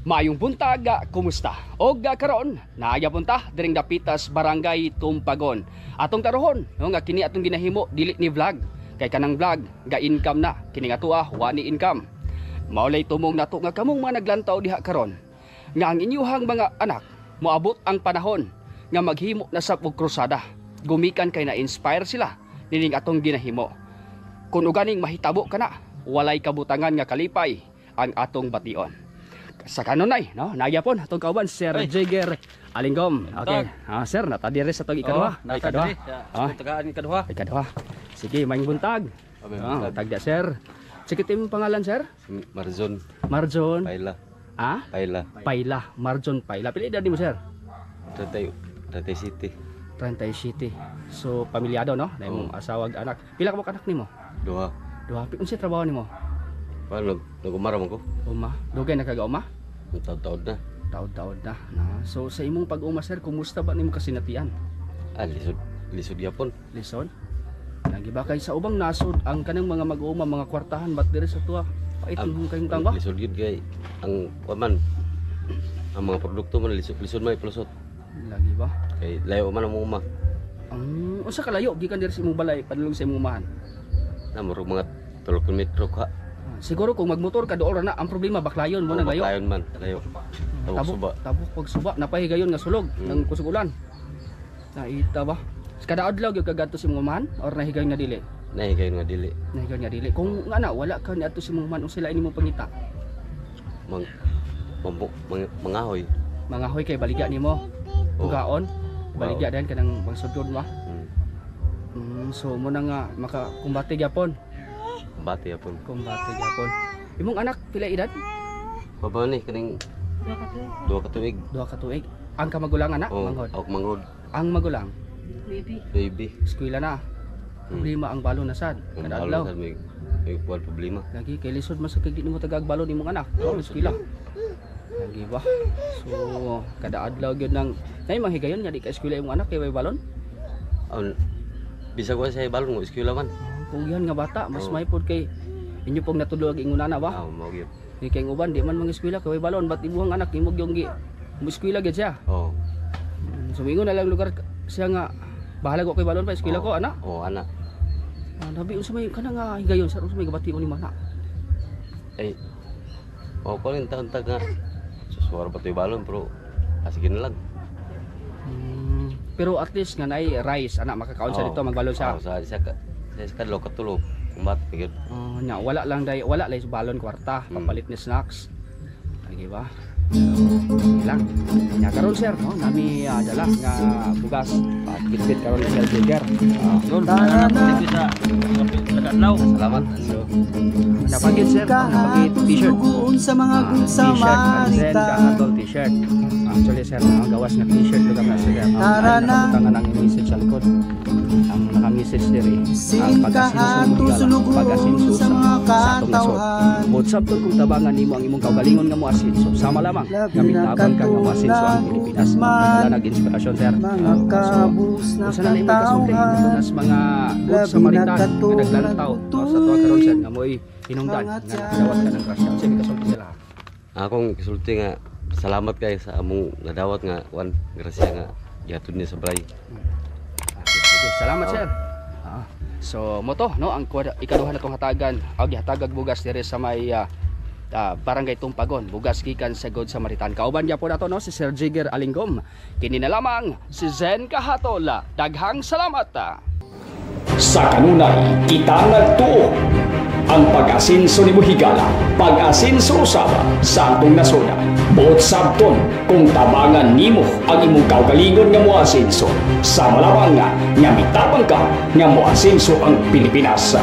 Maayong buntag, kumusta? Og karon, naaya punta diring dapitas Barangay Tumpagon. Atong karohon, no, nga kini atong ginahimo dili ni vlog. Kay kanang vlog ga income na, kini nga tuwa wa ni income. Maulay tumong nato nga kamong mga naglantaw diha karon nga ang inyuhang mga anak moabot ang panahon nga maghimo na sa og krusada. Gumikan kay na-inspire sila nining atong ginahimo. Kung uganing mahitabo kana, walay kabutangan nga kalipay ang atong bation. Sa kanunay, no? Nagyapon atong kauban Sir Ay. Jigger Alingom. Okay. Buntag. Ah, sir, nata diri sa atong ikaduha. Oh, nata Ikaduha. diri. Ah. Tagaan ikaduha. Ikaduha. Sige, maayong buntag. Maayong Ah, buntag. tagda, sir. Sige, imong pangalan, sir? Marzon. Marjon. Paila. Ah? Paila. Paila. Marjon Paila. Pila edad nimo, sir? Tratay Tratay City. 30 City. So, pamilyado, no? Na imong Oo. asawa ug anak. Pila ka mo anak nimo? Duha. Duha. Unsa trabaho nimo? Paano nagumara man ko? Uma. Dugay na kaga-uma? Taod-taod na. Taod-taod na. Na. So, sa imong pag-uma, sir, kumusta ba nimo kasinatian? Ah, lisod lisod gyapon. Lison? Lagi ba kay sa ubang nasod ang kanang mga mag-uuma, mga kwartahan, ba't diri sa tuwa? Pait Ah, mong kayong tangba? Lisod gyud kay ang kuan man, ang mga produkto man lisod lisod may plusot. Lagi ba? Kay layo man ang uma. Ang unsa kalayo gikan diri sa imong balay padulong sa imong umahan? Na murag mga 3 kilometro ka. Ah, siguro kung magmotor ka dool ra na ang problema, baklayon mo Oh, nang layo. Baclayon man, layo. Tabok Tabok suba. Tabok pag suba napahigayon nga sulog ng kusog ulan. Naita ba? Kada adlaw gyud kagadto sa imong umahan or nahigayon nga dili? Nahigayon nga dili. Nahigayon nga dili. Kung nga na wala ka niadto sa imong umahan, unsa lain imong pangita? Mang mambu, mang, mangahoy. Mga hoy kay baligya nimo. Oh. Bugaon. Baligya din kanang pangsudod ba? Mm. So mo na nga makakumbate gyapon. Bati yapon. Kumbate gyapon. Imong anak pila edad? Baba ni kaning 2 ka tuig. 2 ka tuig. Ang kamagulang anak, Oh, manghod. ok manghod. Ang magulang, Baby. eskwela na. Problema ang balon na sad. Ang Kada balon adlaw. sad may kuwan problema. Lagi kay lisod man sa kay di nimo tagaag balon imong anak. Oh, eskwela. Lagi ba? So kada adlaw gyud nang nay manghigayon nga di ka eskwela imong anak kay way balon. Ang bisag wa sa balon mo eskwela man. Kung yan nga bata, mas Oo. may pod kay inyo pong natudlo ang ingunana ba? Ah, mao gyud. Di kay ang uban di man mga eskwela kay way balon, ba't imuhang anak imo gyung gi mo eskwela gyud siya. Oh. So mingon na lang lugar siya nga bahala ko kay balon pa eskwela ko ana. Oh, ana. Ah, nabi unsa may kana nga higayon, sir, unsa may gabation ni mana? Ay. Oh, ko rin taon tag nga. Susuwar ba to'y balon pero ah, sige na lang. Pero at least nga naay rice ana, makakaon siya Oo. dito, magbalon siya. Oh, sa isa ka sa isa kadlaw katulo. Kumbat gyud. Oh, nya wala lang day, wala lang balon kwarta papalit ni snacks. Lagi ba? Okay lang. Nya karon, sir, no, nami dala nga bugas. Pagkitbit karon ni Sir Jigger. Ah, Yun, salamat dito sa taga-adlaw. Salamat. So, napagit, sir, napagit t-shirt. Sa mga Ah, t-shirt, ang Zen Kahatol t-shirt. Actually, sir, mga gawas nga t-shirt lugar na sila. Ang Tara na. nakabutangan ang message sa likod. Ang naka-message diri, ang pag-asinso ni Higala, pag-asinso sa mga sa atong nasod. katawhan. Buot sabton kung tabangan nimo ang imong kaugalingon nga moasinso. Sama lamang nga mitabang ka nga moasinso ang Pilipinas. Wala nag-inspirasyon, sir. Mga kabus na Unsa na imong kasulti katawhan. nas mga good Labi na Samaritan nga katulad naglantaw, no, sa tuwa karon, sir, nga mo'y hinungdan Mga nga nakadawat ka ng grasya? Unsa may kasulti sila? Akong kisulti nga salamat kay sa among nadawat nga kuan grasya nga gihatod niya sa balay. Sige, salamat, sir. Ah, so mo to, no, ang ikaduha na tong hatagan og gihatagag bugas diri sa may Barangay Tumpagon, bugas gikan sa Good Samaritan. Kauban gyapon nato, no, si Sir Jigger Alingom. Kini na lamang si Zen Kahatola. Daghang salamat. Sa kanunay, kita nagtuo. Ang pag-asinso ni Buhigala, pag-asinso usaba sa atong nasoda. Buot sabton kung tabangan nimo ang imong kaugalingon nga moasinso. Sama lamang nga nga mitabang ka nga moasinso ang Pilipinas.